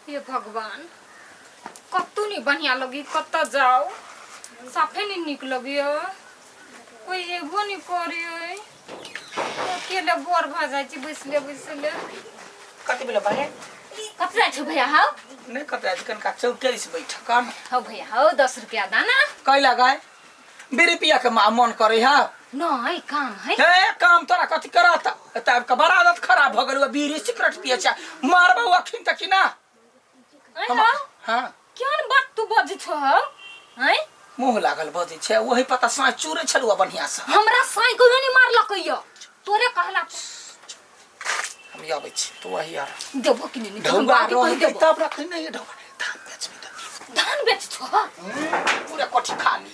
हे भगवान, कतौ नहीं बढ़िया लगी, कतऽ जाओ साफे नहीं निक लगी। कोई एबो नहीं करे, अकेले बोर भऽ जाइ छी बैसले बैसले। कति बेला बहिन? कतऽ जाइ छौ भैया हौ? नहि कतऽ जाइ छी, कनिका चौके से बैठ कन। हौ भैया हौ, 10 रुपया दाना। कैला गाय बीड़ी पिया के मन करे है? नहीं, काम है। हे काम तोरा कथी करत? एतऽ आबि कऽ बड़ा आदत खराब भऽ गेल, बीड़ी सिगरेट पिए छै। मारबौ अखिन तक कि ना। आँय हौ? हाँ। केहन बात तू बजै छौ हौ? आँय? मुँह लागल बजै छै, वही पता साँझ चूरै छलहुँ बढ़िआँ से। हमरा साँइ कहियो नहि मारलक यौ, तोरे कहला पर। हम अबै छी, तू वही आर देबो कि नहि? ढौआ बाबू कहि रहतै देबो। तब रखै नहि ढौआ, धान बेचबी तऽ। धान बेच छौ? पूरा कोठी खाली।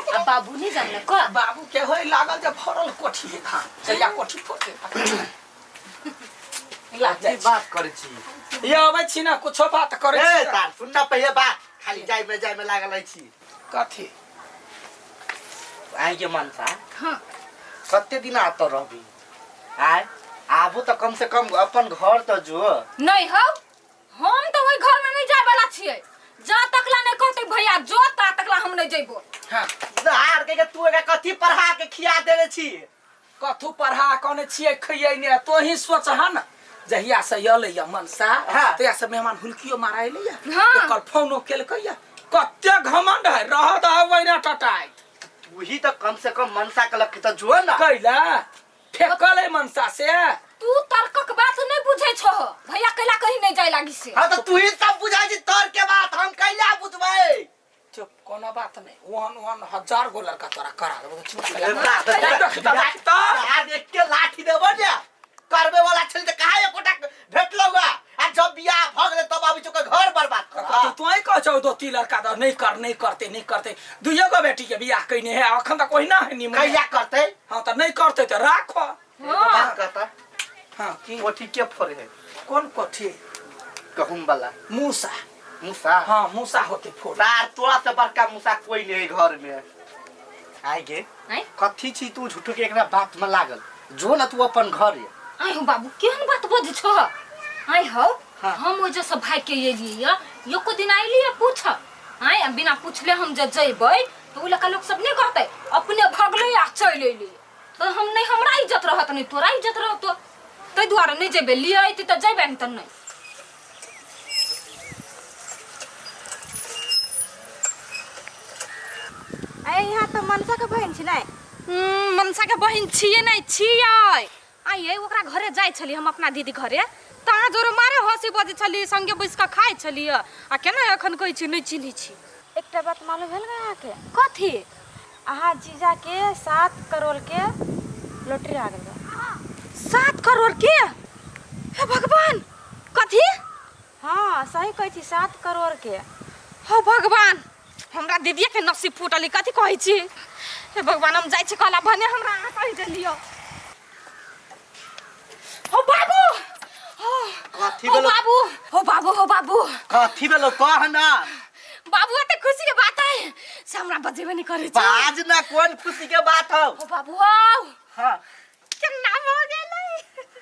आ बाबू नहि जानलक? बाबू के होय लागल जे भरल कोठी है धान, जहिया कोठी फोड़ते लाग जाइ की बात करै छी? ये अबै छी ना, कुछो बात करै ए छी तऽ। तार सुन ना पहिले बात, खाली जाय में जाय में लागल रहै छी। कथी? आइ के मनसा। हाँ। कते दिन आत रहबी? आय आबू तऽ कम से कम अपन घर तऽ जो। नहीं हौ, हम तऽ ओहि घर में नहीं जाय वाला छियै। जा तकला नहीं कहते भैया जो, ता तकला हम नहीं जइबो। हाँ। आर के तू एकरा कथी पढ़ा के खिया देने छी? कथू पढ़ा कहने छियै खैयै ने, तोही सोच हन जहिया से अयलै या मनसा, हाँ। तहिया से मेहमान हुलकियो मारा अयलै या। हाँ। कल फोनो केलकै या, कते घमंड है, रह दह वहिना टटाइत। वही तऽ कम से कम मनसा के लग के तऽ जो ना। कैला फेकल है मनसा से। तू तर्कक बात नहीं बुझै छो, भैया कैला कहीं नहीं जाय लागी से। हाँ तऽ तू ही सब बुझै छी तोर के बात, हम कैला बुझबै? चुप, कोनो बात नहीं, ओहन ओहन हजार गो लड़का तोरा करा देबो, चुप। ए, बाप रे, बाप, एके लाठी देबो ने। करबे वाला छली तऽ कहाँ एकोटा भेटलौ गा? आ जब बियाह भऽ गेलै तब आबै छौ घर बर्बाद कर। तू तोय कह छौ दो तीन लड़का दो, नहीं कर, नहीं करते, नहीं करते। दुइयो गो बेटी के बियाह कइने है, अखन तक ओहिना है निमन। कहिया करते? हाँ तऽ नहीं करते तऽ राखो। एगो बात कहता। हाँ की? कोठी के फोड़े है? कौन कोठी? गहुम वाला। मूसा। मूसा? हाँ मूसा होते फोड़। सार तोरा से बड़का मूसा कोई नहीं है घर में। आइ गे। आँय? कथी छी तू झूठो के एकरा बात में लागल? जो ना तू अपन घर ये। आइ हो बाबू, केहन बात बजै छौ? आइ हो। हाँ। हम ओइ जे सब भाग के एलियै या एको दिन आइली या पूछ? आइ आ बिना पूछले हम जे जइबै तऽ ओ लड़का लोक सब नहि कहतै अपने भगलै आ चलि एलियै? तऽ हम नहि, हमरा इज्जत रहत नहि तोरा इज्जत रहतो, ताहि दुआरे नहि जेबै। लिअ अयतै तऽ जइबै, नहि तऽ नहि। अरे यहाँ तऽ मनसा के बहिन छी नै? मनसा के बहिन छियै नहि छियै। आइए ओकरा घरे जाइ छलियै हम अपना दीदी घरे, तऽ अहाँ जोरे मारे हँसी बजै छलियै, संगे बैस कऽ खाइ छलियै, आ केना एखन कहै छी नहि चिन्है छी? एकटा बात मालूम भेल ने अहाँके? कथी? अहाँ जीजा के 7 करोड़ के लॉटरी आ गेल बा। 7 करोड़ के? हे भगवान, कथी? हाँ सही कहै छी, 7 करोड़ के। हो भगवान, हमरा दीदीए के नसीब फूटल है, कथी कहै छी? हे भगवान, हम जाइ छी कहला भने हमरा अहाँ कहि देलियो। हो बाबू, हो। कथी हो भेलो? बाबू, हो बाबू, हो बाबू। कथी भेलो कह ना। बाबू, एते खुशी के बात है से हमरा बजेबे नहीं करै छै। बाज ना, कोन खुशी के बात हौ? हो बाबू हो। हाँ। केना भऽ गेलै?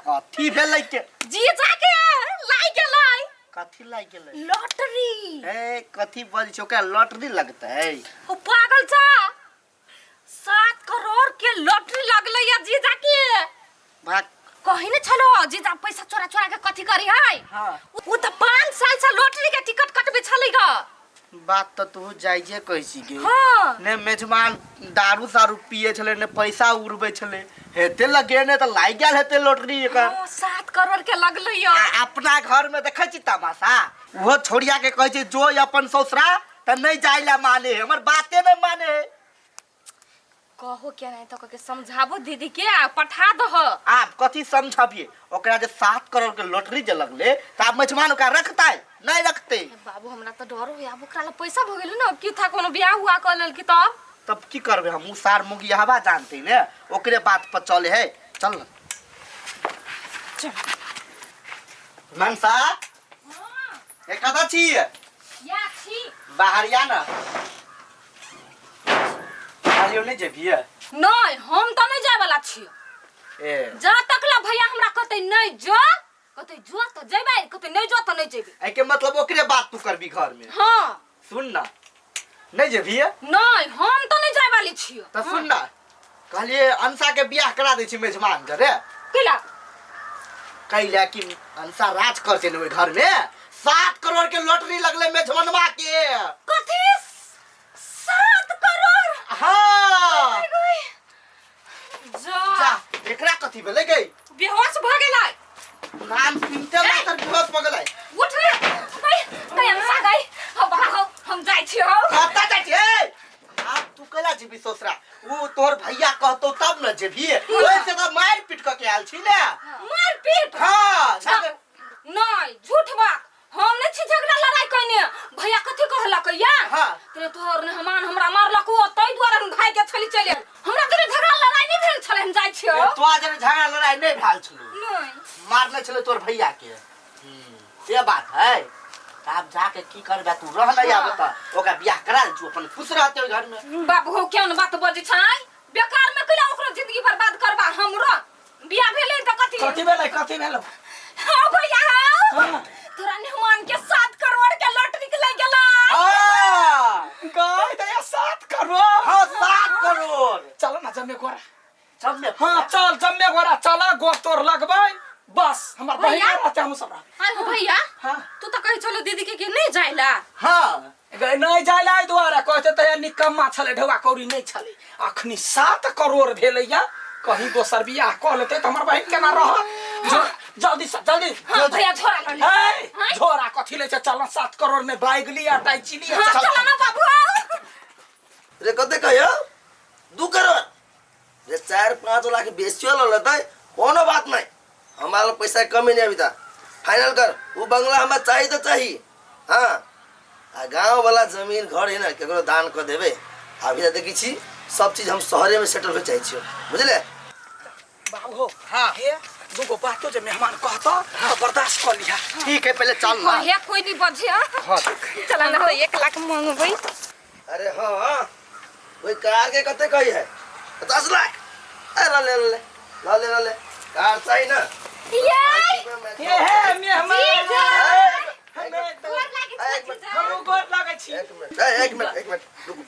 कथी भेलै के? जी जाके लाइ गेलै। कथी लागि गेलै? लॉटरी। ए कथी बजै छै, ओकरा लॉटरी लगतै? ओ पागल छा, 7 करोड़ के लॉटरी लगलै या जीजा के। भाग। कही ने छलो जीजा पैसा चोरा चोरा के कथी करी है। हाँ। उ त 5 साल से लॉटरी के टिकट कटबे छलै ग। बात तऽ तू जायजे कहै छी गे। हाँ। ने मेजबान दारू सारू पिए छलै, ने पैसा उड़बै छलै, हेते लगेने तऽ लागि गेल हेते लॉटरी एकर। हाँ, 7 करोड़ के लगलै या। आ अपना घर में देखै छी तमाशा, ओहो छोड़िया के कहै छै जो अपन ससुरा तऽ नहि जाय ला माने है, हमर बाते नहि माने है। कहो क्या नहीं तो के समझाबो दीदी के आ पठा दह। आब कथी समझबिए ओकरा, जे 7 करोड़ के लॉटरी जे लगले तऽ आब मेजबान ओकरा रखतै नहि रखतै? बाबू, हमरा तऽ डर होइया, आब ओकरा लग पैसा भऽ गेलै ने, की था कोनो बियाह हुआ कऽ लेल की तब? तब की करबै हम? उ सार मुगी हवा जानते ने, ओकरे बात पर चले है। चल न। चल। मनसा ए कतऽ छी? या छी। बाहर या ना। खालियो नहि जेबियै? नहीं, हम तऽ नहीं जाय वाला छी। ए जा तक ला भैया हमरा कहते नहीं जो, कहते जो तो जेबै, कहते नहीं जो तो नहीं जेबै। एके मतलब ओकरे बात तू करबी घर में? हाँ। सुन ना, नहीं जेबही? नहीं, हम तो नहीं जाए वाली छियो। तो सुन ना, कहलिए अंशा के बियाह करा दै छी मेजमान घरे। केला? कैला कि अंशा राज कर छै ने ओहि घर में। 7 करोड़ के लॉटरी लगले मेजमानवा के। कथी 7 करोड़? हाँ। जा जा, एकरा कथी भेलै गई? बेहोश भ गेलै। नाम सुनते मात्र बेहोश भ गेलै। उठ रे भाई, गई अंशा गई। हम भागो, हम जाइ छियो। कतऽ जाइ छियै? आब तू कैला जेबही ससुरा? ओ तोहर भैया कहतौ तब न जेबही। ओहि से तऽ मारि पीट कऽ के आयल छी ने। मारि पीट? हाँ। नहीं, झूठ बात, हम नहीं छी झगड़ा लड़ाई कइने। भैया कथी कहलक या? हाँ। तोरे तोहर मेहमान हमरा मारलक, ओ तै दुआरे हम भागि के छली चलि आयल। हमरा तोरे झगड़ा लड़ाई नहीं भेल छलै, हम जाइ छियो। तोरा जरे झगड़ा लड़ाई नहीं भेल छलौ? नहीं। मारने छलै तोहर भैया के। से बात है। आब जाके की करबे तू? रह नहीं आब तऽ ओकरा बियाह करा दे, अपन खुश रहते ओहि घर में। बाबू हो, केहन बात बजै छै? बेकार में कैला ओकरो जिंदगी बर्बाद करबा? हमरो बियाह भेलै तऽ कथी? कथी भेलै? कथी भेलै? हाँ भैया, हाँ। हाँ। तोरा मेहमान के 7 करोड़ के लॉटरी के ले गेला। हाँ। गई दया 7 करोड़? हाँ, 7 करोड़। चलो ना जमे गोरा। जमे? हाँ चल, जमे गोरा चल, गोर तोर लगबै बस हमर बहिन भैया? रहते, हम सब रहबै। आइ हो भैया। हाँ। तू तो कहै छलो दीदी के कि नहीं जाइला। हाँ। गई नहीं जाइला एहि दुआरे कहते तऽ निकम्मा छलै, ढौआ कौड़ी नहीं छलै। अखनी 7 करोड़ भेलैया, कहीं दोसर बियाह कऽ लेतै तऽ हमर बहिन केना रहत? जल्दी से जल्दी। हाँ भैया, झोरा लऽ ले। हे, हाँ? झोरा कथी लै छै? चल, 7 करोड़ में बाइक लिया, अटैची लिया। हाँ, चल। चल ना बाबू। रे कते कहियो? 2 करोड़ रे? 4-5 लाख बेसियो ल लेतै, कोनो बात नहीं, हमारा पैसा के कमी नहीं। अभी तक फाइनल कर, वो बंगला हमरा चाहिए तो चाहिए। हाँ, आ गाँव वाला जमीन घर है ना, केकरो दान कर देबे। अभी तक देखी छी सब चीज हम शहरे में सेटल हो चाहे छियो, बुझले? बाबू हो। हाँ, हे दूगो बातो जे मेहमान कहता तो बर्दाश्त कर लिहा। ठीक है, पहले चल ना। हे कोई नहीं बजे। हाँ। चला ना, 1 लाख मांगबै। अरे हाँ हाँ, वही कार के कते कही है? 50 लाख। अरे ले ले ले ले ले ले, कार चाहिए ना। ये हे हे मेहमान, जीजा। हमे गोर लागै एक छी मिनट। जीजा। हमहूँ गोर लागै छी। एक मिनट, ए, एक मिनट, एक मिनट रुकू।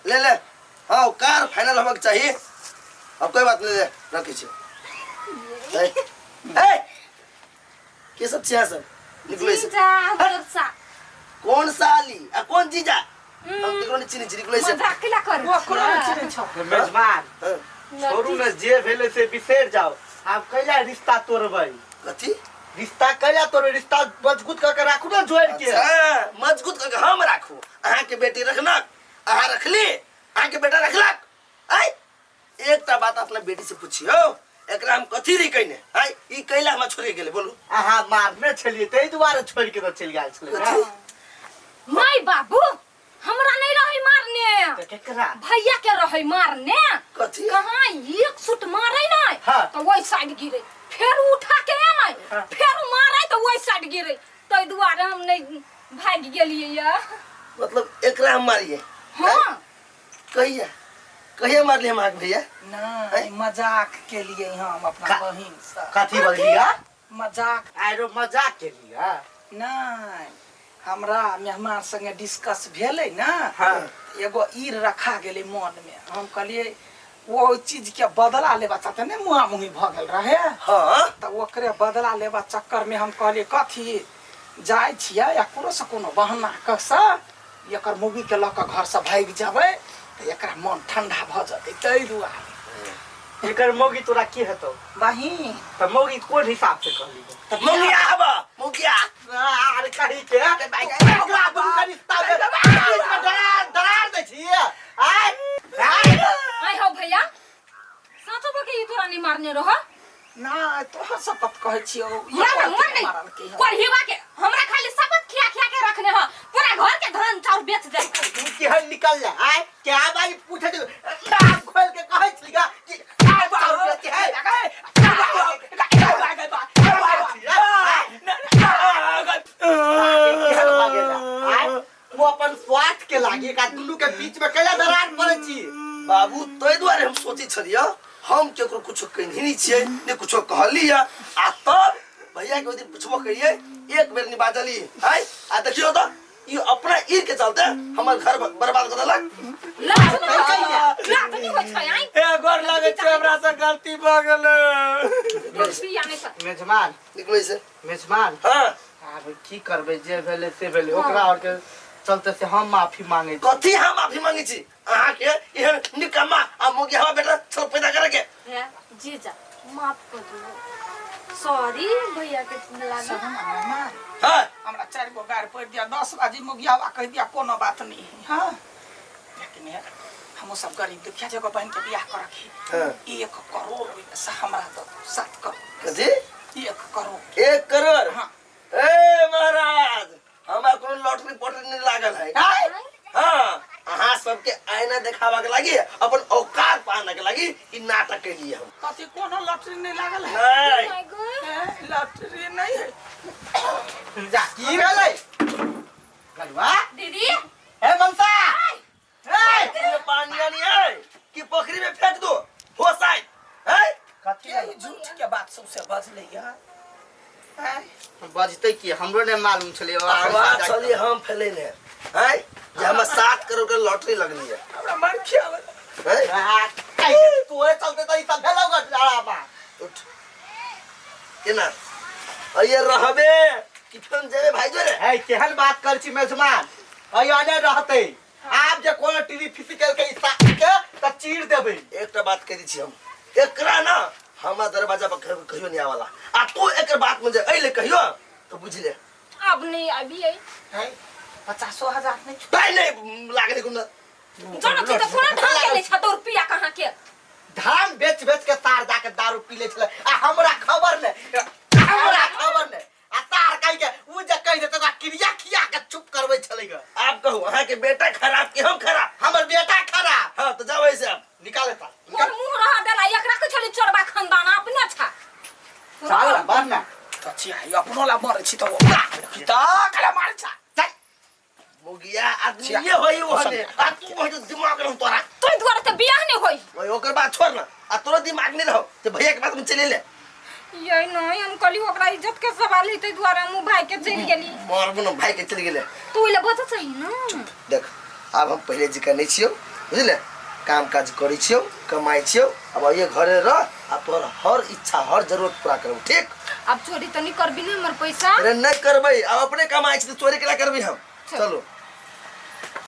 ले ले, हाँ, कार फाइनल होबक चाहिए। अब कोई बात नहीं, ले रखी छी। ए, ए, के सब छिया सब निकलो ऐसे। जीजा हमर सा कौन साली आ कौन जीजा? हम केकरो नहीं चिन्है छी, निकलो ऐसे। मजाक केला करै ओकरो नहि चिन्है छौ। मेजबान, हाँ, छोड़ू ने, जे भेलै से बिसरि जाओ। आब कैला रिश्ता तोड़बै? कथी? रिश्ता कैला तोड़बै? रिश्ता मजबूत कऽ के राखू ने जोड़ि के। अच्छा, मजबूत करके हम राखू? अहाँके बेटी रखलक, अहाँ रखली, अहाँके बेटा रखलक। आय एकटा बात अपना बेटी से पूछियो, एकरा हम कथी रही कइने? आय ई कैला हमरा छोड़ि गेलै? बोलू। अहाँ मारने छलियै ताहि दुआरे छोड़ि के तऽ चलि गेल छलै ने। कथी? माय बाबू, हमरा नहीं रहे मारने। तऽ केकरा? भैया के रहे मारने। कथी? कहाँ एक सुट मारे नहीं हाँ। तो वही साइड गिरे, फिर उठा के आने, हाँ। फिर मारे तो वही साइड गिरे, तै दुआरे हम नहीं भाग गेलिए या। मतलब एकरा हम मारिए? हाँ। कहिया कहिया मारलिए हम अहाँके भैया? नहीं, मजाक के लिए हम अपना बहिन से। कथी बजलियै? मजाक। आरो मजाक केलियै? नहीं, हमरा मेहमान संगे डिस्कस भेलै ना। हाँ। एगो ईर रखा गेलै मन में, हम कहलिए वो चीज के बदला लेबा चाहते ने, मुहा मुही भ गेल रहे। हाँ। तऽ ओकरे बदला लेबा चक्कर में हम कहलिए कथी जाइ छियै या कोनो से कोनो बहाना कऽ एकर मौगी के लऽ कऽ घर से भागि जेबै तऽ एकरा मन ठंडा भऽ जेतै, ताहि दुआरे। एकर मौगी तोरा की हेतौ? बहिन। तऽ मौगी कोन हिसाब से कहली? मौगिया हबा मौगिया। अरे कही के एकरा दुनू के रिश्ता में बीच में दरार दरार दै छियै। आय आय। आइ हो भैया, साँचो बके ई तोरा नहीं मारने रह? ना, तोहर शपथ कहै छियौ। हमरा ना मन नहीं कोढ़ीवा के, हमरा खाली शपथ खिया खिया के रखने ह, पूरा घर के धान चाउर बेच दे। तू केहन निकल ले? आय क्या बारी पूछे छौ? नाम खोल के कहै छलियै कि आय चाउर बेच है। केहन भऽ गेल? आय ओ अपन स्वार्थ के लागी एकरा दुनू के बीच में कैला दरार पड़ै छी? बाबू, ताहि दुआरे हम सोचै छलियै, हम केकरो कुछो कहने नहीं छियै, ने कुछो कहलियै, आ तब भैया के ओहि दिन पुछबो करिए एक बेर नहीं बाजली आय आ देखियो तो ई अपना ईर के चलते हमर घर बर्बाद कर देलक। लाज नहीं होइ लाज नहीं होइ छै आइ ए गोर लगे छै हमरा से गलती भऽ गेल। रुपया नहीं छ। मेजमान निकलो से। मेजमान हां आब की करबै जे भेलै से भेलै ओकरा और के चलते से हम माफी मांगे छी। कथी हम माफी मांगे छी अहाँ के एहन निकम्मा आ मोगी हवा बेटा छल पैदा करे के। है जीजा माफ कर दो सॉरी भैया के लागे। हां हमरा 4 गो गाड़ पड़ दिया 10 बाजी मुगियावा कह दिया कोनो बात नहीं है। हाँ लेकिन यार हम सब गरीब दुखिया जगह बहन के बियाह कर रखी। हाँ। 1 करोड़ से हमरा तो 7 करोड़। कथी 1 करोड़? 1 करोड़? हाँ। ए महाराज हमरा कोनो लॉटरी पॉटरी नहीं लागल है। हाँ अहाँ सबके आईना देखावा के लागी अपन औकात पाने के लागी ई नाटक के लिए हम। कथी कोनो लॉटरी नहीं लागल है? नहीं लॉटरी नहीं है। जा की भेलै गलवा दीदी ए मनसा ए ये पानी नहीं है कि पोखरी में फेंक दो हो साइड है। कथी के झूठ के बात सबसे बजलै यार। बजतै की हमरो नहीं मालूम छलै। अफवाह छली हम फैलेने है जे हमरा 7 करोड़ के लॉटरी लगली है। हमरा मार खियावल है तोरे चलते त ई सब भेलौ गड़ाबा। उठ केना अये रहबे कि फिर जेबे भाई जोरे? है केहन बात कर छी मेजमान अये रहते आप जे कोनो टीवी फिजिकल के हिस्सा के त चीर देबै। एकटा बात कह दै छी हम एकरा ना हमरा दरवाजा पर कहियो नहीं आवाला आ तू एकर बात में जे अइले कहियो तो बुझ ले। अब नहीं अभी आई है 50,000 नहीं नहीं नहीं लागले कोनो जानो छी त कोना धान के ले छ तो रुपया कहां के? धान बेच बेच के तार जाके दारू पी ले छले आ हमरा खबर ने हमरा खबर ने आ तार कहि के उ जे कहि देत ओकरा क्रिया खिया के चुप करबै छलै ग। आप कहू अहाँ के बेटा खराब कि हम खराब? हमर बेटा खराब। हां तो जाओ ऐसे आप निकाले तार मोर मुंह रहा देला एकरा के छली चोरबा खानदान अपने छा चल बढ़ ना त छी आई अपनो ला मरे छी त ओकरा त कला मार छा चल मुगिया आदमी ये होई ओहने आ तू हो जो दिमाग रहू तोरा तोय दुआरे त बियाह नहीं होई। ओए ओकर बात छोड़ ना आ तोरा दिमाग नहीं रहो ते भैया के बात में चले ले। ये नहीं हम कहली ओकरा इज्जत के सवाल है तै दुआरे हम भाई के चल गेली। मार बनो भाई के चल गेले तू इले बच सही ना। देख अब हम पहले जी का नहीं छियो बुझले काम काज करै छियो कमाई छियो अब ये घरे रह आ तोर हर इच्छा हर जरूरत पूरा करब ठीक। अब चोरी त नहीं करबी ने हमर पैसा? अरे नहीं करबै अब अपने कमाई छी त चोरी केला करबै हम। चलो।